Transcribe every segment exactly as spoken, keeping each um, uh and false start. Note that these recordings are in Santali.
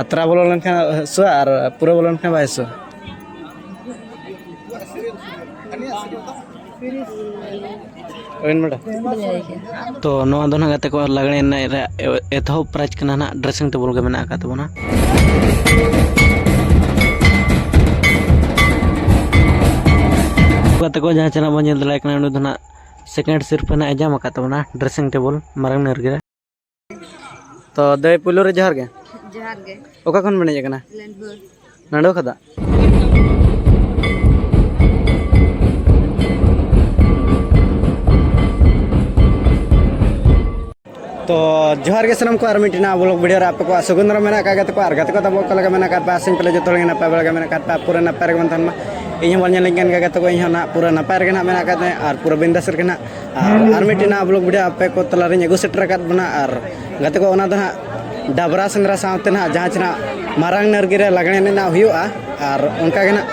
ᱟᱛᱨᱟ ᱵᱚᱞᱚ ᱞᱮᱱᱠᱷᱟᱱ ᱦᱟᱹᱥᱩᱣᱟ ᱟᱨ ᱯᱩᱨᱟᱹ ᱵᱚᱞᱚ ᱞᱮᱱᱠᱷᱟᱱ ᱵᱟᱭ ᱦᱟᱹᱥᱩᱣᱟ᱾ ᱦᱩᱭᱮᱱ ᱵᱟᱲᱟ᱾ ᱛᱚ ᱱᱚᱣᱟ ᱫᱚ ᱱᱟᱦᱟᱜ ᱜᱟᱛᱮ ᱠᱚ ᱞᱟᱜᱽᱬᱮ ᱮᱱᱮᱡ ᱨᱮᱭᱟᱜ ᱮᱛᱚᱦᱚᱵ ᱯᱨᱟᱭᱤᱡᱽ ᱠᱟᱱᱟ ᱱᱟᱦᱟᱜ, dressing table ᱜᱮ ᱢᱮᱱᱟᱜ ᱟᱠᱟᱫ ᱛᱟᱵᱚᱱᱟ᱾ ᱜᱟᱛᱮ ᱠᱚ ᱡᱟᱦᱟᱸ ᱪᱮ ᱱᱟᱦᱟᱜ ᱵᱚᱱ ᱧᱮᱞ ᱫᱟᱲᱮᱭᱟᱜ ᱠᱟᱱᱟ, ᱩᱱᱤ ᱫᱚ ᱱᱟᱦᱟᱜ second ᱥᱤᱨᱯᱟᱹ ᱱᱟᱦᱟᱜ ᱮ ᱧᱟᱢ ᱟᱠᱟᱫ ᱛᱟᱵᱚᱱᱟ, dressing table ᱢᱟᱨᱟᱝ ᱱᱟᱹᱨ ᱜᱮ᱾ ᱛᱚ ᱫᱟᱹᱭ, ᱯᱩᱭᱞᱩ ᱨᱮ ᱡᱚᱦᱟᱨ ᱜᱮ᱾ ᱡᱚᱦᱟᱨ ᱜᱮ᱾ ᱚᱠᱟ ᱠᱷᱚᱱ ᱵᱮᱱ ᱦᱮᱡ ᱟᱠᱟᱱᱟ? ᱞᱮᱱᱰᱵᱷᱳᱨ᱾ ᱱᱟᱰᱳ ᱠᱷᱟᱫᱟ᱾ ᱛᱚ ᱡᱚᱦᱟᱨ ᱜᱮ ᱥᱟᱱᱟᱢ ᱠᱚ, ᱟᱨ ᱢᱤᱫᱴᱮᱱ ᱱᱟᱣᱟ vlog video ᱨᱮ ᱟᱯᱮ ᱠᱚᱣᱟᱜ ᱥᱟᱹᱜᱩᱱ ᱫᱟᱨᱟᱢ ᱢᱮᱱᱟᱜ ᱟᱠᱟᱫ ᱜᱮ ᱛᱟᱠᱚᱣᱟ᱾ ᱟᱨ ᱜᱟᱛᱮ ᱠᱚ ᱛᱟᱵᱚ ᱚᱠᱟ ᱞᱮᱠᱟ ᱢᱮᱱᱟᱜ ᱟᱠᱟᱫ ᱯᱮᱭᱟ? ᱟᱥᱟᱧ ᱯᱟᱞᱮ ᱡᱚᱛᱚ ᱦᱚᱲ ᱜᱮ ᱱᱟᱯᱟᱭ ᱵᱟᱲᱟ ᱜᱮ ᱢᱮᱱᱟᱜ ᱟᱠᱟᱫ ᱯᱮᱭᱟ, ᱯᱩᱨᱟᱹ ᱱᱟᱯᱟᱭ ᱨᱮᱜᱮ ᱵᱚᱱ ᱛᱟᱦᱮᱱ ᱢᱟ᱾ ᱤᱧ ᱦᱚᱸ ᱵᱚᱱ ᱧᱮᱞ ᱞᱤᱧ ᱠᱟᱱ ᱜᱮ ᱜᱟᱛᱮ ᱠᱚ, ᱤᱧ ᱦᱚᱸ ᱱᱟᱦᱟᱜ ᱯᱩᱨᱟᱹ ᱱᱟᱯᱟᱭ ᱨᱮᱜᱮ ᱱᱟᱦᱟᱜ ᱢᱮᱱᱟᱜ ᱟᱠᱟᱫ ᱞᱤᱧᱟ ᱟᱨ ᱯᱩᱨᱟᱹ ᱵᱤᱱᱫᱟᱥ ᱨᱮᱜᱮ ᱱᱟᱦᱟᱜ ᱟᱨ, ᱟᱨ ᱢᱤᱫᱴᱮᱱ ᱱᱟᱦᱟᱜ vlog video ᱟᱯᱮ ᱠᱚ ᱛᱟᱞᱟᱨᱤᱧ ᱟᱹᱜᱩ ᱥᱮᱴᱮᱨ ᱟᱠᱟᱫ ᱵᱚᱱᱟ᱾ ᱟᱨ ᱜᱟᱛᱮ ᱠᱚ, ᱚᱱᱟ ᱫᱚ ᱱᱟᱦᱟᱜ ᱰᱟᱵᱨᱟ ᱥᱮᱸᱫᱽᱨᱟ ᱥᱟᱶᱛᱮ ᱱᱟᱦᱟᱜ ᱡᱟᱦᱟᱸ ᱪᱮ ᱱᱟᱦᱟᱜ ᱢᱟᱨᱟᱝ ᱱᱟᱹᱨᱜᱤ ᱨᱮ ᱞᱟᱜᱽᱬᱮ ᱮᱱᱮᱡ ᱱᱟᱦᱟᱜ ᱦᱩᱭᱩᱜᱼᱟ᱾ ᱟᱨ ᱚᱱᱠᱟ ᱜᱮ ᱱᱟᱦᱟᱜ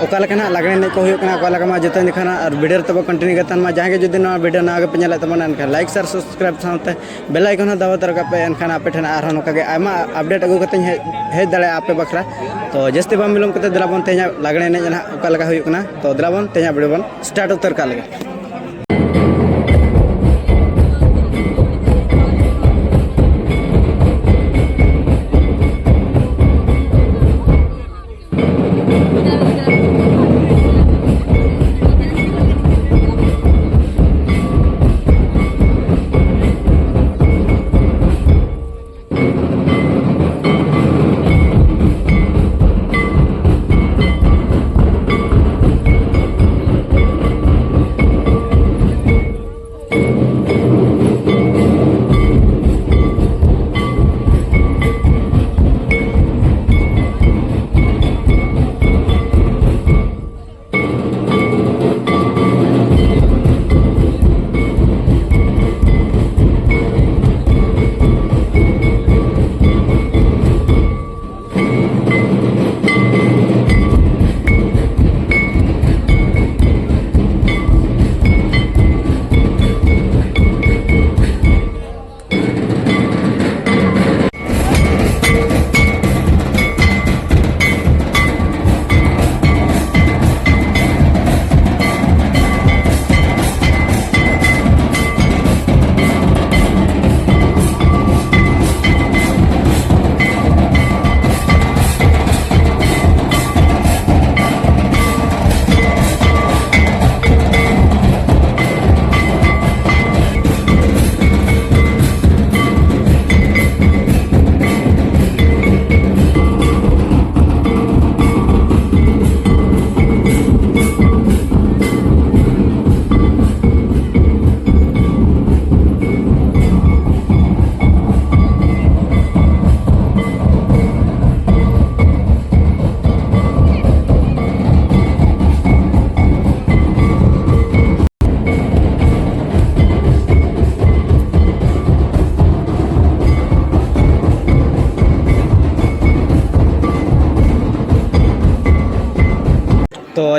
ᱚᱠᱟ ᱞᱮᱠᱟ ᱱᱟᱦᱟᱜ ᱞᱟᱜᱽᱬᱮ ᱮᱱᱮᱡ ᱠᱚ ᱦᱩᱭᱩᱜ ᱠᱟᱱᱟ, ᱚᱠᱟ ᱞᱮᱠᱟ ᱢᱟ ᱡᱚᱛᱚ ᱡᱚᱠᱷᱚᱱ ᱱᱟᱦᱟᱜ ᱟᱨ video ᱨᱮ ᱛᱟᱵᱚ continue ᱠᱟᱛᱮ ᱢᱟ, ᱡᱟᱦᱟᱸᱭ ᱜᱮ ᱡᱩᱫᱤ ᱱᱚᱣᱟ video ᱱᱟᱣᱟ ᱜᱮᱯᱮ ᱧᱮᱞᱮᱫ ᱛᱟᱵᱚᱱᱟ, ᱮᱱᱠᱷᱟᱱ like, share, subscribe ᱥᱟᱶᱛᱮ bell icon ᱦᱚᱸ ᱫᱟᱵᱟᱣ ᱛᱚᱨᱟ ᱠᱟᱜ ᱯᱮ᱾ ᱮᱱᱠᱷᱟᱱ ᱟᱯᱮ ᱴᱷᱮᱱ ᱟᱨᱦᱚᱸ ᱱᱚᱝᱠᱟ ᱜᱮ ᱟᱭᱢᱟ update ᱟᱹᱜᱩ ᱠᱟᱛᱮᱧ ᱦᱮᱡ, ᱦᱮᱡ ᱫᱟᱲᱮᱭᱟᱜᱼᱟ ᱟᱯᱮ ᱵᱟᱠᱷᱨᱟ᱾ ᱛᱚ ᱡᱟᱹᱥᱛᱤ ᱵᱟᱝ ᱵᱤᱞᱚᱢ ᱠᱟᱛᱮ ᱫᱮᱞᱟ ᱵᱚᱱ ᱛᱮᱦᱮᱧᱟᱜ ᱞᱟᱜᱽᱬᱮ ᱮᱱᱮᱡ ᱱᱟᱦᱟᱜ ᱚᱠᱟ ᱞᱮᱠᱟ ᱦᱩᱭᱩᱜ ᱠᱟᱱᱟ᱾ ᱛᱚ ᱫᱮᱞᱟ ᱵᱚᱱ ᱛᱮᱦᱮᱧᱟᱜ video ᱵᱚᱱ start ᱩᱛᱟᱹᱨ ᱠᱟᱜ ᱞᱮᱜᱮ᱾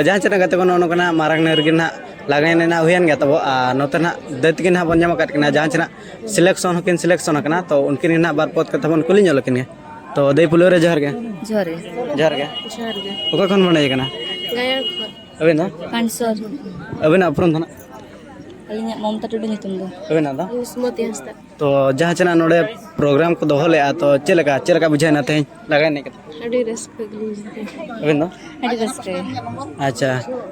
ᱡᱟᱦᱟᱸ ᱪᱮᱫ ᱜᱟᱛᱮ ᱠᱚ, ᱱᱚᱜᱼᱚ ᱱᱚᱝᱠᱟ ᱱᱟᱜ ᱢᱟᱨᱟᱝ ᱱᱟᱹᱨ ᱜᱮ ᱱᱟᱦᱟᱜ ᱞᱟᱜᱽᱬᱮ ᱮᱱᱮᱡ ᱱᱟᱦᱟᱜ ᱦᱩᱭᱮᱱ ᱜᱮᱭᱟ ᱛᱟᱵᱚ, ᱟᱨ ᱱᱚᱛᱮ ᱱᱟᱦᱟᱜ ᱫᱟᱹᱭ ᱛᱟᱹᱠᱤᱱ ᱱᱟᱦᱟᱜ ᱵᱚᱱ ᱧᱟᱢ ᱟᱠᱟᱫ ᱠᱤᱱᱟ, ᱡᱟᱦᱟᱸ ᱪᱮ ᱱᱟᱦᱟᱜ ᱥᱤᱞᱮᱠᱥᱚᱱ ᱦᱚᱸᱠᱤᱱ ᱥᱤᱞᱮᱠᱥᱚᱱ ᱟᱠᱟᱱᱟ᱾ ᱛᱚ ᱩᱱᱠᱤᱱ ᱜᱮ ᱱᱟᱦᱟᱜ ᱵᱟᱨ ᱯᱚᱫ ᱠᱟᱛᱷᱟ ᱵᱚᱱ ᱠᱩᱞᱤ ᱧᱚᱜ ᱞᱮᱠᱤᱱ ᱜᱮ᱾ ᱛᱚ ᱫᱟᱹᱭ, ᱯᱩᱭᱞᱩ ᱨᱮ ᱡᱚᱦᱟᱨ ᱜᱮ᱾ ᱡᱚᱦᱟᱨ ᱜᱮ᱾ ᱡᱚᱦᱟᱨ ᱜᱮ᱾ ᱡᱚᱦᱟᱨ ᱜᱮ᱾ ᱚᱠᱟ ᱠᱷᱚᱱ ᱵᱚᱱ ᱦᱮᱡ ᱟᱠᱟᱱᱟ? ᱜᱟᱭᱟᱲ ᱠᱷᱚᱱ᱾ ᱟᱹᱵᱤᱱ ᱫᱚ? ᱠᱟᱱᱥᱚᱨ᱾ ᱟᱹᱵᱤᱱᱟᱜ ᱩᱯᱨᱩᱢ ᱫᱚ ᱱᱟᱦᱟᱜ? ᱟᱹᱞᱤᱧᱟᱜ ᱢᱚᱢᱛᱟ ᱴᱩᱰᱩ ᱧᱩᱛᱩᱢ ᱫᱚ᱾ ᱟᱹᱵᱤᱱᱟᱜ ᱫᱚ? ᱥᱩᱢᱚᱛᱤ ᱦᱟᱸᱥᱫᱟ᱾ ᱛᱚ ᱡᱟᱦᱟᱸ ᱪᱮ ᱱᱟᱦᱟᱜ ᱱᱚᱰᱮ ᱯᱨᱳᱜᱨᱟᱢ ᱠᱚ ᱫᱚᱦᱚ ᱞᱮᱫᱼᱟ, ᱛᱚ ᱪᱮᱫ ᱞᱮᱠᱟ, ᱪᱮᱫ ᱞᱮᱠᱟ ᱵᱩᱡᱷᱟᱹᱣ ᱮᱱᱟ ᱛᱮᱦᱮᱧ ᱞᱟᱜᱽᱬᱮ ᱮᱱᱮᱡ ᱠᱟᱛᱮ? ᱟᱹᱰᱤ ᱨᱟᱹᱥᱠᱟᱹ ᱜᱮᱞᱤᱧ ᱵᱩᱡᱷᱟᱹᱣ ᱠᱮᱫᱟ᱾ ᱟᱹᱵᱤᱱ ᱫᱚ? ᱟᱹᱰᱤ ᱨᱟᱹᱥᱠᱟᱹ᱾ ᱟᱪᱪᱷᱟ,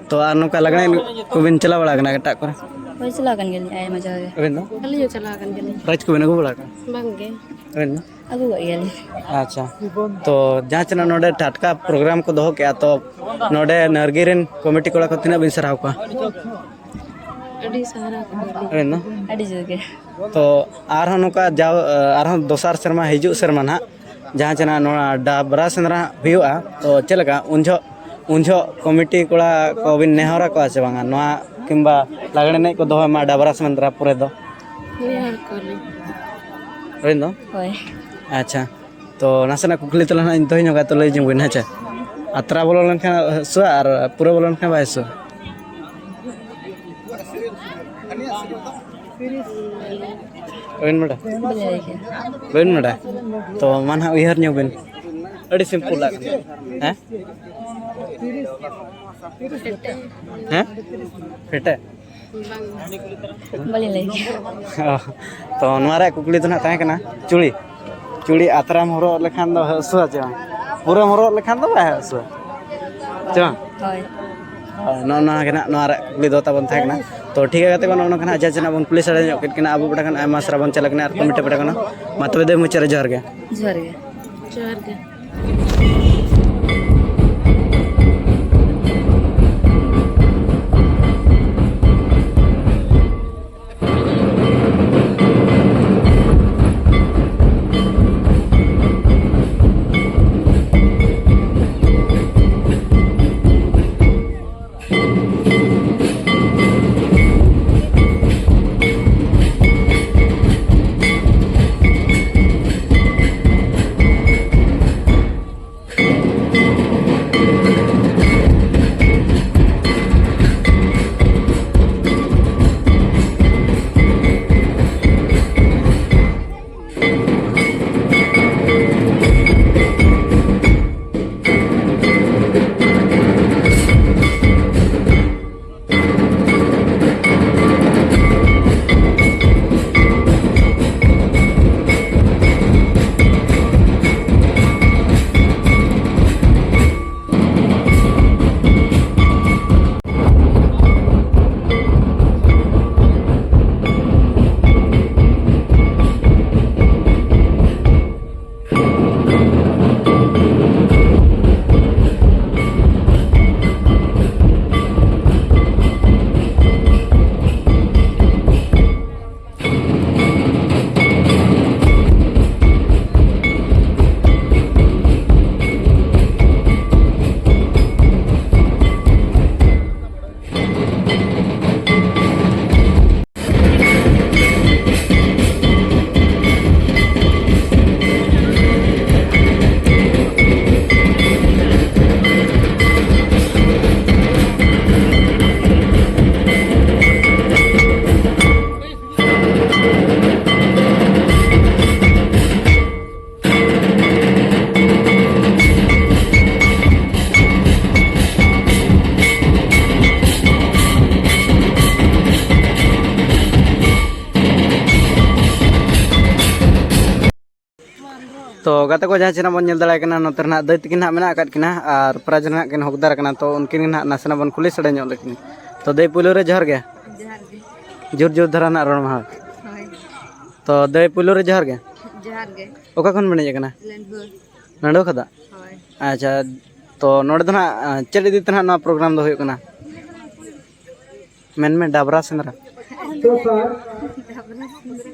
ᱛᱚ ᱟᱨ ᱱᱚᱝᱠᱟ ᱞᱟᱜᱽᱬᱮ ᱮᱱᱮᱡ ᱠᱚᱵᱤᱱ ᱪᱟᱞᱟᱣ ᱵᱟᱲᱟ ᱟᱠᱟᱱᱟ ᱮᱴᱟᱜ ᱠᱚᱨᱮ? ᱦᱳᱭ, ᱪᱟᱞᱟᱣ ᱟᱠᱟᱱ ᱜᱮᱭᱟᱞᱤᱧ ᱟᱭᱢᱟ ᱡᱟᱭᱜᱟ ᱜᱮ᱾ ᱟᱹᱵᱤᱱ ᱫᱚ? ᱟᱹᱞᱤᱧ ᱦᱚᱸ ᱪᱟᱞᱟᱣ ᱟᱠᱟᱱ ᱜᱮᱭᱟᱞᱤᱧ᱾ ᱯᱨᱟᱭᱤᱡᱽ ᱠᱚᱵᱤᱱ ᱟᱹᱜᱩ ᱵᱟᱲᱟ ᱟᱠᱟᱫᱟ? ᱵᱟᱝ ᱜᱮ᱾ ᱟᱹᱵᱤᱱ ᱫᱚ? ᱟᱹᱜᱩ ᱠᱟᱜ ᱜᱮᱭᱟᱞᱤᱧ᱾ ᱟᱪᱪᱷᱟ, ᱛᱚ ᱡᱟᱦᱟᱸ ᱛᱤᱱᱟᱹᱜ ᱱᱚᱰᱮ ᱴᱟᱴᱠᱟ ᱯᱨᱳᱜᱨᱟᱢ ᱠᱚ ᱫᱚᱦᱚ ᱠᱮᱜᱼᱟ, ᱛᱚ ᱱᱚᱰᱮ ᱱᱟᱨᱜᱤ ᱨᱮᱱ ᱠᱚᱢᱤᱴᱤ ᱠᱚᱲᱟ ᱠᱚ ᱛᱤᱱᱟᱹᱜ ᱵᱤᱱ ᱥᱟᱨᱦᱟᱣ ᱠᱚᱣᱟ? ᱟᱹᱰᱤ ᱥᱟᱨᱦᱟᱣ ᱠᱚᱣᱟᱞᱤᱧ᱾ ᱟᱹᱵᱤᱱ ᱫᱚ? ᱟᱹᱰᱤ ᱡᱳᱨ ᱜᱮ᱾ ᱛᱚ ᱟᱨᱦᱚᱸ ᱱᱚᱝᱠᱟ ᱡᱟᱣ, ᱟᱨᱦᱚᱸ ᱫᱚᱥᱟᱨ ᱥᱮᱨᱢᱟ, ᱦᱤᱡᱩᱜ ᱥᱮᱨᱢᱟ ᱱᱟᱦᱟᱜ ᱡᱟᱦᱟᱸ ᱪᱮ ᱱᱟᱦᱟᱜ ᱱᱚᱣᱟ ᱰᱟᱵᱨᱟ ᱥᱮᱸᱫᱽᱨᱟ ᱦᱩᱭᱩᱜᱼᱟ, ᱛᱚ ᱪᱮᱫ ᱞᱮᱠᱟ ᱩᱱ ᱡᱚᱦᱚᱜ, ᱩᱱ ᱡᱚᱦᱚᱜ ᱠᱚᱢᱤᱴᱤ ᱠᱚᱲᱟ ᱠᱚᱵᱤᱱ ᱱᱮᱦᱚᱨ ᱟᱠᱚᱣᱟ ᱥᱮ ᱵᱟᱝᱟ, ᱱᱚᱣᱟ ᱠᱤᱝᱵᱟ ᱞᱟᱜᱽᱬᱮ ᱮᱱᱮᱡ ᱠᱚ ᱫᱚᱦᱚᱭ ᱢᱟ ᱰᱟᱵᱨᱟ ᱥᱮᱸᱫᱽᱨᱟ ᱯᱚᱨᱮ ᱫᱚ? ᱱᱮᱦᱚᱨ ᱠᱚᱣᱟᱞᱤᱧ᱾ ᱟᱹᱵᱤᱱ ᱫᱚ? ᱦᱳᱭ᱾ ᱟᱪᱪᱷᱟ, ᱛᱚ ᱱᱟᱥᱮᱱᱟᱜ ᱠᱩᱠᱞᱤ ᱛᱟᱞᱟᱝ ᱦᱟᱸᱜ ᱤᱧ ᱫᱚᱦᱚᱭ ᱧᱚᱜᱟ, ᱛᱚ ᱞᱟᱹᱭ ᱧᱚᱜ ᱵᱤᱱ, ᱦᱮᱸ ᱪᱮ? ᱟᱛᱨᱟ ᱵᱚᱞᱚ ᱞᱮᱱᱠᱷᱟᱱ ᱦᱟᱹᱥᱩᱣᱟ ᱟᱨ ᱯᱩᱨᱟᱹ ᱵᱚᱞᱚ ᱞᱮᱱᱠᱷᱟᱱ ᱵᱟᱭ ᱦᱟᱹᱥᱩᱣᱟ? ᱵᱟᱹᱵᱤᱱ ᱵᱟᱰᱟᱭᱟ? ᱵᱟᱹᱞᱤᱧ ᱞᱟᱹᱭ ᱠᱮᱭᱟ᱾ ᱵᱟᱹᱵᱤᱱ ᱵᱟᱰᱟᱭᱟ? ᱛᱚ ᱢᱟ ᱱᱟᱦᱟᱜ ᱩᱭᱦᱟᱹᱨ ᱧᱚᱜ ᱵᱤᱱ᱾ ᱟᱹᱰᱤ ᱥᱤᱢᱯᱚᱞ ᱟᱜ ᱠᱟᱱᱟ᱾ ᱦᱮᱸ? ᱦᱮᱸ? ᱯᱷᱮᱴᱮ? ᱵᱟᱹᱞᱤᱧ ᱞᱟᱹᱭ ᱠᱮᱭᱟ᱾ ᱚ, ᱛᱚ ᱱᱚᱣᱟ ᱨᱮᱭᱟᱜ ᱠᱩᱠᱞᱤ ᱫᱚ ᱱᱟᱦᱟᱜ ᱛᱟᱦᱮᱸ ᱠᱟᱱᱟ ᱪᱩᱲᱤ᱾ ᱪᱩᱲᱤ ᱟᱛᱨᱟᱢ ᱦᱚᱨᱚᱜ ᱞᱮᱠᱷᱟᱱ ᱫᱚ ᱦᱟᱹᱥᱩᱣᱟ ᱪᱮ ᱵᱟᱝ? ᱯᱩᱨᱟᱹᱢ ᱦᱚᱨᱚᱜ ᱞᱮᱠᱷᱟᱱ ᱫᱚ ᱵᱟᱭ ᱦᱟᱹᱥᱩᱣᱟ ᱪᱮ ᱵᱟᱝ? ᱦᱳᱭ᱾ ᱦᱳᱭ, ᱱᱚᱜᱼᱚ ᱱᱚᱣᱟ ᱜᱮ ᱱᱟᱦᱟᱜ ᱱᱚᱣᱟ ᱨᱮᱭᱟᱜ ᱠᱩᱠᱞᱤ ᱫᱚ ᱛᱟᱵᱚᱱ ᱛᱟᱦᱮᱸ ᱠᱟᱱᱟ᱾ ᱛᱚ ᱴᱷᱤᱠ ᱜᱮᱭᱟ ᱜᱟᱛᱮ ᱠᱚ, ᱱᱚᱜᱼᱚ ᱱᱚᱝᱠᱟ ᱱᱟᱦᱟᱜ ᱡᱟᱦᱟᱸ ᱪᱮ ᱱᱟᱦᱟᱜ ᱵᱚᱱ ᱠᱩᱞᱤ ᱥᱟᱰᱮ ᱧᱚᱜ ᱠᱮᱫ ᱠᱤᱱᱟ ᱟᱵᱚ ᱯᱟᱦᱴᱟ ᱠᱷᱚᱱ, ᱟᱭᱢᱟ ᱥᱟᱨᱦᱟᱣ ᱵᱚᱱ ᱪᱟᱞ ᱟᱠᱟᱱᱟ ᱟᱨ ᱠᱚᱢᱤᱴᱤ ᱯᱟᱦᱴᱟ ᱠᱷᱚᱱ᱾ ᱢᱟ ᱛᱚᱵᱮ ᱫᱟᱹᱭ, ᱢᱩᱪᱟᱹᱫ ᱨᱮ ᱡᱚᱦᱟᱨ ᱜᱮ᱾ ᱡᱚᱦᱟᱨ ᱜᱮ᱾ ᱡᱚᱦᱟᱨ ᱜᱮ᱾ ᱛᱚ ᱜᱟᱛᱮ ᱠᱚ, ᱡᱟᱦᱟᱸ ᱪᱮ ᱱᱟᱜ ᱵᱚᱱ ᱧᱮᱞ ᱫᱟᱲᱮᱭᱟᱜ ᱠᱟᱱᱟ, ᱱᱚᱛᱮ ᱨᱮ ᱱᱟᱜ ᱫᱟᱹᱭ ᱛᱟᱹᱠᱤᱱ ᱱᱟᱜ ᱢᱮᱱᱟᱜ ᱟᱠᱟᱫ ᱠᱤᱱᱟ ᱟᱨ ᱯᱨᱟᱭᱤᱡᱽ ᱨᱮ ᱱᱟᱜ ᱠᱤᱱ ᱦᱚᱠᱫᱟᱨ ᱠᱟᱱᱟ᱾ ᱛᱚ ᱩᱱᱠᱤᱱ ᱜᱮ ᱱᱟᱜ ᱱᱟᱥᱮᱱᱟᱜ ᱵᱚᱱ ᱠᱩᱞᱤ ᱥᱟᱰᱮ ᱧᱚᱜ ᱞᱮᱠᱤᱱ᱾ ᱛᱚ ᱫᱟᱹᱭ, ᱯᱩᱭᱞᱩ ᱨᱮ ᱡᱚᱦᱟᱨ ᱜᱮ᱾ ᱡᱚᱦᱟᱨ ᱜᱮ᱾ ᱡᱳᱨ ᱡᱳᱨ ᱫᱷᱟᱨᱟ ᱱᱟᱜ ᱨᱚᱲ ᱢᱮ, ᱦᱳᱭ᱾ ᱦᱳᱭ᱾ ᱛᱚ ᱫᱟᱹᱭ, ᱯᱩᱭᱞᱩ ᱨᱮ ᱡᱚᱦᱟᱨ ᱜᱮ᱾ ᱡᱚᱦᱟᱨ ᱜᱮ᱾ ᱚᱠᱟ ᱠᱷᱚᱱ ᱵᱮᱱ ᱦᱮᱡ ᱟᱠᱟᱱᱟ? ᱞᱟᱹᱱᱰᱷᱩᱣᱟᱹ᱾ ᱞᱟᱹᱱᱰᱷᱩᱣᱟᱹ ᱠᱷᱚᱱᱟᱜ? ᱦᱳᱭ᱾ ᱟᱪᱪᱷᱟ, ᱛᱚ ᱱᱚᱰᱮ ᱫᱚ ᱱᱟᱜ, ᱟᱸ, ᱪᱮᱫ ᱤᱫᱤ ᱛᱮ ᱱᱟᱜ ᱱᱚᱣᱟ ᱯᱨᱳᱜᱨᱟᱢ ᱫᱚ ᱦᱩᱭᱩᱜ ᱠᱟᱱᱟ? ᱢᱮᱱᱢᱮ, ᱰᱟᱵᱽᱨᱟ ᱥᱮᱸᱫᱽᱨᱟ᱾ ᱰᱟᱵᱽᱨᱟ ᱥᱮᱸᱫᱽᱨᱟ᱾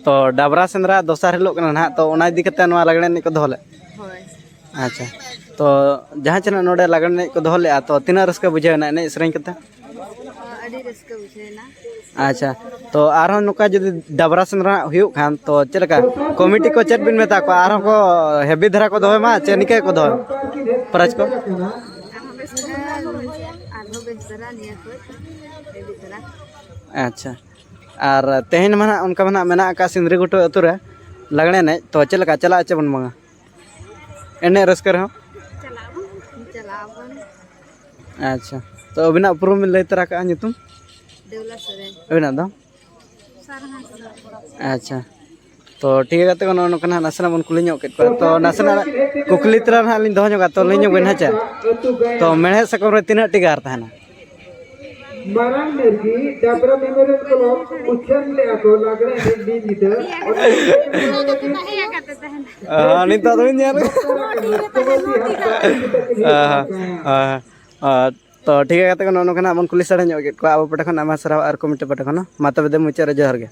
ᱛᱚ ᱰᱟᱵᱽᱨᱟ ᱥᱮᱸᱫᱽᱨᱟ ᱫᱚᱥᱟᱨ ᱦᱤᱞᱳᱜ ᱠᱟᱱᱟ ᱱᱟᱦᱟᱜ, ᱛᱚ ᱚᱱᱟ ᱤᱫᱤ ᱠᱟᱛᱮ ᱱᱚᱣᱟ ᱞᱟᱜᱽᱬᱮ ᱮᱱᱮᱡ ᱠᱚ ᱫᱚᱦᱚ ᱞᱮᱫ? ᱦᱳᱭ᱾ ᱟᱪᱪᱷᱟ, ᱛᱚ ᱡᱟᱦᱟᱸ ᱪᱮ ᱱᱟᱜ ᱱᱚᱰᱮ ᱞᱟᱜᱽᱬᱮ ᱮᱱᱮᱡ ᱠᱚ ᱫᱚᱦᱚ ᱞᱮᱫᱼᱟ, ᱛᱚ ᱛᱤᱱᱟᱹᱜ ᱨᱟᱹᱥᱠᱟᱹ ᱵᱩᱡᱷᱟᱹᱣ ᱮᱱᱟ ᱮᱱᱮᱡ ᱥᱮᱨᱮᱧ ᱠᱟᱛᱮ? ᱟᱹᱰᱤ ᱨᱟᱹᱥᱠᱟᱹ ᱵᱩᱡᱷᱟᱹᱣ ᱮᱱᱟ᱾ ᱟᱪᱪᱷᱟ, ᱛᱚ ᱟᱨᱦᱚᱸ ᱱᱚᱝᱠᱟ ᱡᱩᱫᱤ ᱰᱟᱵᱽᱨᱟ ᱥᱮᱸᱫᱽᱨᱟ ᱦᱩᱭᱩᱜ ᱠᱷᱟᱱ, ᱛᱚ ᱪᱮᱫ ᱞᱮᱠᱟ ᱠᱚᱢᱤᱴᱤ ᱠᱚ ᱪᱮᱫ ᱵᱤᱱ ᱢᱮᱛᱟ ᱠᱚᱣᱟ? ᱟᱨᱦᱚᱸ ᱠᱚ ᱦᱮᱵᱤ ᱫᱷᱟᱨᱟ ᱠᱚ ᱫᱚᱦᱚᱭ ᱢᱟ ᱪᱮ ᱱᱤᱝᱠᱟᱹ ᱜᱮᱠᱚ ᱫᱚᱦᱚᱭ ᱯᱨᱟᱭᱤᱡᱽ ᱠᱚ? ᱟᱨᱦᱚᱸ ᱵᱮᱥ ᱫᱷᱟᱨᱟ, ᱟᱨᱦᱚᱸ ᱵᱮᱥ ᱫᱷᱟᱨᱟ ᱱᱤᱭᱟᱹ ᱠᱷᱚᱡ ᱦᱮᱵᱤ ᱫᱷᱟᱨᱟ᱾ ᱟᱪᱪᱷᱟ, ᱟᱨ ᱛᱮᱦᱮᱧ ᱢᱟ ᱱᱟᱜ ᱚᱱᱠᱟ ᱢᱟ ᱱᱟᱜ ᱢᱮᱱᱟᱜ ᱟᱠᱟᱫ ᱥᱤᱸᱫᱽᱨᱤ ᱜᱷᱩᱴᱩ ᱟᱹᱛᱩ ᱨᱮ ᱞᱟᱜᱽᱬᱮ ᱮᱱᱮᱡ, ᱛᱚ ᱪᱮᱫ ᱞᱮᱠᱟ ᱪᱟᱞᱟᱜᱼᱟ ᱪᱮ ᱵᱟᱝᱟ ᱮᱱᱮᱡ ᱨᱟᱹᱥᱠᱟᱹ ᱨᱮᱦᱚᱸ? ᱪᱟᱞᱟᱜ ᱟᱵᱚᱱ, ᱪᱟᱞᱟᱜ ᱟᱵᱚᱱ᱾ ᱟᱪᱪᱷᱟ, ᱛᱚ ᱟᱹᱵᱤᱱᱟᱜ ᱩᱯᱨᱩᱢ ᱵᱤᱱ ᱞᱟᱹᱭ ᱛᱚᱨᱟ ᱠᱟᱜᱼᱟ, ᱧᱩᱛᱩᱢ? ᱫᱮᱣᱞᱟ ᱥᱚᱨᱮᱱ᱾ ᱟᱹᱵᱤᱱᱟᱜ ᱫᱚ? ᱥᱟᱨᱦᱟ ᱥᱚᱨᱮᱱ᱾ ᱟᱪᱪᱷᱟ, ᱛᱚ ᱴᱷᱤᱠ ᱜᱮᱭᱟ ᱜᱟᱛᱮ ᱠᱚ, ᱱᱚᱜᱼᱚ ᱱᱚᱝᱠᱟ ᱱᱟᱜ ᱱᱟᱥᱮᱱᱟᱜ ᱵᱚᱱ ᱠᱩᱞᱤ ᱧᱚᱜ ᱠᱮᱫ ᱠᱚᱣᱟ, ᱛᱚ ᱱᱟᱥᱮᱱᱟᱜ ᱠᱩᱠᱞᱤ ᱛᱮᱞᱟ ᱱᱟᱦᱟᱜ ᱞᱤᱧ ᱫᱚᱦᱚ ᱧᱚᱜᱟ, ᱛᱚ ᱞᱟᱹᱭ ᱧᱚᱜ ᱵᱤᱱ ᱦᱮᱸ ᱪᱮ? ᱛᱚ ᱢᱮᱲᱦᱮᱫ ᱥᱟᱠᱟᱢ ᱨᱮ ᱛᱤᱱᱟᱹᱜ ᱴᱤ ᱜᱟᱨ ᱛᱟᱦᱮᱱᱟ? ᱢᱟᱨᱟᱝ ᱢᱤᱨᱜᱤ ᱰᱟᱵᱽᱨᱟ ᱢᱮᱢᱳᱨᱤᱭᱟᱞ ᱠᱞᱟᱵᱽ ᱩᱪᱷᱟᱹᱱ ᱞᱮᱫᱼᱟ ᱠᱚ ᱞᱟᱜᱽᱲᱮ ᱮᱱᱮᱡ ᱫᱤᱱ ᱧᱤᱫᱟᱹ᱾ ᱟᱦᱟ, ᱱᱤᱛᱚᱜ ᱫᱚᱵᱤᱱ ᱧᱮᱞ ᱠᱟᱫᱟ᱾ ᱟᱦᱟ, ᱟᱦᱟ, ᱟᱦᱟ᱾ ᱛᱚ ᱴᱷᱤᱠ ᱜᱮᱭᱟ ᱜᱟᱛᱮ ᱠᱚ, ᱱᱚᱜᱼᱚ ᱱᱚᱝᱠᱟ ᱱᱟᱜ ᱵᱚᱱ ᱠᱩᱞᱤ ᱥᱟᱰᱮ ᱧᱚᱜ ᱠᱮᱫ ᱠᱚᱣᱟ᱾ ᱟᱵᱚ ᱯᱟᱦᱴᱟ ᱠᱷᱚᱱ ᱟᱭᱢᱟ ᱥᱟᱨᱦᱟᱣ ᱟᱨ ᱠᱚᱢᱤᱴᱤ ᱯᱟᱦᱴᱟ ᱠᱷᱚᱱ ᱦᱚᱸ᱾ ᱢᱟ ᱛᱚᱵᱮ ᱫᱮ, ᱢᱩᱪᱟᱹᱫ ᱨᱮ ᱡᱚᱦᱟᱨ ᱜᱮ᱾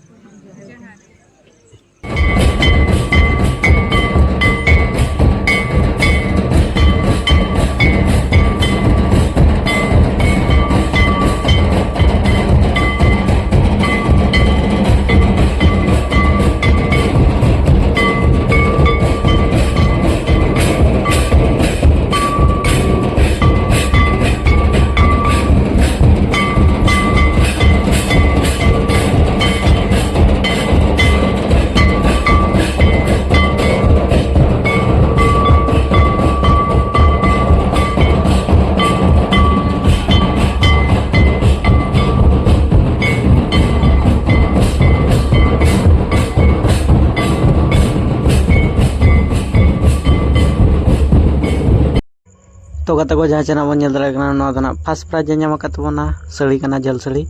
ᱛᱚ ᱜᱟᱛᱮ ᱠᱚ, ᱡᱟᱦᱟᱸ ᱪᱮ ᱱᱟᱜ ᱵᱚᱱ ᱧᱮᱞ ᱫᱟᱲᱮᱭᱟᱜ ᱠᱟᱱᱟ, ᱱᱚᱣᱟ ᱫᱚ ᱱᱟᱜ ᱯᱷᱟᱥᱴ ᱯᱨᱟᱭᱤᱡᱽ ᱮ ᱧᱟᱢ ᱟᱠᱟᱫ ᱛᱟᱵᱚᱱᱟ, ᱥᱟᱹᱲᱤ ᱠᱟᱱᱟ, ᱡᱷᱟᱹᱞ ᱥᱟᱹᱲᱤ᱾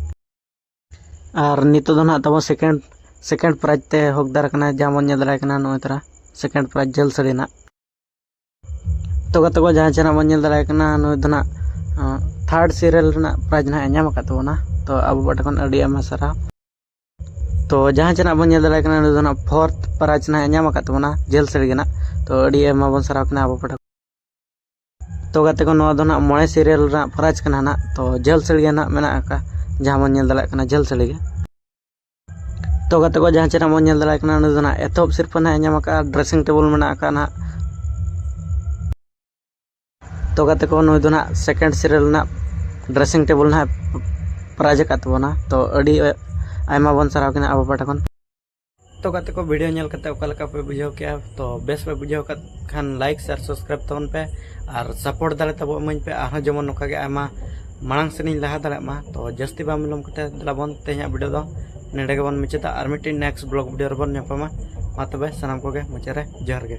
ᱟᱨ ᱱᱤᱛᱚᱜ ᱫᱚ ᱱᱟᱜ ᱛᱟᱵᱚ ᱥᱮᱠᱮᱱᱰ ᱥᱮᱠᱮᱱᱰ ᱯᱨᱟᱭᱤᱡᱽ ᱛᱮ ᱦᱚᱠᱫᱟᱨ ᱠᱟᱱᱟ, ᱡᱟᱦᱟᱸ ᱵᱚᱱ ᱧᱮᱞ ᱫᱟᱲᱮᱭᱟᱜ ᱠᱟᱱᱟ, ᱱᱚᱜᱼᱚᱭ ᱛᱟᱨᱟ ᱥᱮᱠᱮᱱᱰ ᱯᱨᱟᱭᱤᱡᱽ ᱡᱷᱟᱹᱞ ᱥᱟᱹᱲᱤ ᱱᱟᱜ᱾ ᱛᱚ ᱜᱟᱛᱮ ᱠᱚ, ᱡᱟᱦᱟᱸ ᱪᱮ ᱱᱟᱜ ᱵᱚᱱ ᱧᱮᱞ ᱫᱟᱲᱮᱭᱟᱜ ᱠᱟᱱᱟ, ᱱᱩᱭ ᱫᱚ ᱱᱟᱜ ᱛᱷᱟᱨᱰ ᱥᱤᱨᱤᱭᱟᱞ ᱨᱮᱱᱟᱜ ᱯᱨᱟᱭᱤᱡᱽ ᱱᱟᱜ ᱮ ᱧᱟᱢ ᱟᱠᱟᱫ ᱛᱟᱵᱚᱱᱟ᱾ ᱛᱚ ᱟᱵᱚ ᱯᱟᱦᱴᱟ ᱠᱷᱚᱱ ᱟᱹᱰᱤ ᱟᱭᱢᱟ ᱥᱟᱨᱦᱟᱣ᱾ ᱛᱚ ᱡᱟᱦᱟᱸ ᱪᱮ ᱱᱟᱜ ᱵᱚᱱ ᱧᱮᱞ ᱫᱟᱲᱮᱭᱟᱜ ᱠᱟᱱᱟ, ᱱᱩᱭ ᱫᱚ ᱱᱟᱜ ᱯᱷᱳᱨᱛᱷ ᱯᱨᱟᱭᱤᱡᱽ ᱱᱟᱜ ᱮ ᱧᱟᱢ ᱟᱠᱟᱫ ᱛᱟᱵᱚᱱᱟ, ᱡᱷᱟᱹᱞ ᱥᱟᱹᱲᱤ ᱜᱮ ᱱᱟᱜ᱾ ᱛᱚ ᱟᱹᱰᱤ ᱟᱭᱢᱟ ᱵᱚᱱ ᱥᱟᱨᱦᱟᱣ ᱠᱤᱱᱟ ᱟᱵᱚ ᱯᱟᱦᱴᱟ᱾ ᱛᱚ ᱜᱟᱛᱮ ᱠᱚ, ᱱᱚᱣᱟ ᱫᱚ ᱱᱟᱜ ᱢᱚᱬᱮ ᱥᱤᱨᱤᱭᱟᱞ ᱨᱮᱱᱟᱜ ᱯᱨᱟᱭᱤᱡᱽ ᱠᱟᱱᱟ ᱱᱟᱜ᱾ ᱛᱚ ᱡᱷᱟᱹᱞ ᱥᱟᱹᱲᱤ ᱜᱮ ᱱᱟᱜ ᱢᱮᱱᱟᱜ ᱟᱠᱟᱫ, ᱡᱟᱦᱟᱸ ᱵᱚᱱ ᱧᱮᱞ ᱫᱟᱲᱮᱭᱟᱜ ᱠᱟᱱᱟ, ᱡᱷᱟᱹᱞ ᱥᱟᱹᱲᱤ ᱜᱮ᱾ ᱛᱚ ᱜᱟᱛᱮ ᱠᱚ, ᱡᱟᱦᱟᱸ ᱪᱮ ᱱᱟᱜ ᱵᱚᱱ ᱧᱮᱞ ᱫᱟᱲᱮᱭᱟᱜ ᱠᱟᱱᱟ, ᱩᱱᱤ ᱫᱚ ᱱᱟᱜ ᱮᱛᱚᱦᱚᱵ ᱥᱤᱨᱯᱟᱹ ᱱᱟᱜ ᱮ ᱧᱟᱢ ᱟᱠᱟᱫᱼᱟ, ᱰᱨᱮᱥᱤᱝ ᱴᱮᱵᱤᱞ ᱢᱮᱱᱟᱜ ᱟᱠᱟᱫ ᱱᱟᱜ᱾ ᱛᱚ ᱜᱟᱛᱮ ᱠᱚ, ᱱᱩᱭ ᱫᱚ ᱱᱟᱜ ᱥᱮᱠᱮᱱᱰ ᱥᱤᱨᱤᱭᱟᱞ ᱨᱮᱱᱟᱜ ᱰᱨᱮᱥᱤᱝ ᱴᱮᱵᱤᱞ ᱱᱟᱜ ᱯᱨᱟᱭᱤᱡᱽ ᱟᱠᱟᱫ ᱛᱟᱵᱚᱱᱟ᱾ ᱛᱚ ᱟᱹᱰᱤ ᱟᱭᱢᱟ ᱵᱚᱱ ᱥᱟᱨᱦᱟᱣ ᱠᱤᱱᱟ ᱟᱵᱚ ᱯᱟᱦᱴᱟ ᱠᱷᱚᱱ᱾ ᱛᱚ ᱜᱟᱛᱮ ᱠᱚ, ᱵᱷᱤᱰᱤᱭᱳ ᱧᱮᱞ ᱠᱟᱛᱮ ᱚᱠᱟ ᱞᱮᱠᱟ ᱯᱮ ᱵᱩᱡᱷᱟᱹᱣ ᱠᱮᱜᱼᱟ? ᱛᱚ ᱵᱮᱥ ᱯᱮ ᱵᱩᱡᱷᱟᱹᱣ ᱠᱟᱜ ᱠᱷᱟᱱ ᱞᱟᱭᱤᱠ, ᱥᱮᱭᱟᱨ, ᱥᱟᱵᱥᱠᱨᱟᱭᱤᱵ ᱛᱟᱵᱚᱱ ᱯᱮ ᱟᱨ ᱥᱟᱯᱳᱨᱴ ᱫᱟᱲᱮ ᱛᱟᱵᱚ ᱤᱢᱟᱹᱧ ᱯᱮ, ᱟᱨᱦᱚᱸ ᱡᱮᱢᱚᱱ ᱱᱚᱝᱠᱟ ᱜᱮ ᱟᱭᱢᱟ ᱢᱟᱲᱟᱝ ᱥᱮᱫ ᱤᱧ ᱞᱟᱦᱟ ᱫᱟᱲᱮᱭᱟᱜ ᱢᱟ᱾ ᱛᱚ ᱡᱟᱹᱥᱛᱤ ᱵᱟᱝ ᱵᱤᱞᱚᱢ ᱠᱟᱛᱮ ᱫᱮᱞᱟ ᱵᱚᱱ ᱛᱮᱦᱮᱧᱟᱜ ᱵᱷᱤᱰᱤᱭᱳ ᱫᱚ ᱱᱚᱸᱰᱮ ᱜᱮᱵᱚᱱ ᱢᱩᱪᱟᱹᱫᱟ, ᱟᱨ ᱢᱤᱫᱴᱤᱡ ᱱᱮᱠᱥᱴ ᱵᱞᱚᱜ ᱵᱷᱤᱰᱤᱭᱳ ᱨᱮᱵᱚᱱ ᱧᱟᱯᱟᱢᱟ᱾ ᱢᱟ ᱛᱚᱵᱮ ᱥᱟᱱᱟᱢ ᱠᱚᱜᱮ ᱢᱩᱪᱟᱹᱫ ᱨᱮ ᱡᱚᱦᱟᱨ ᱜᱮ᱾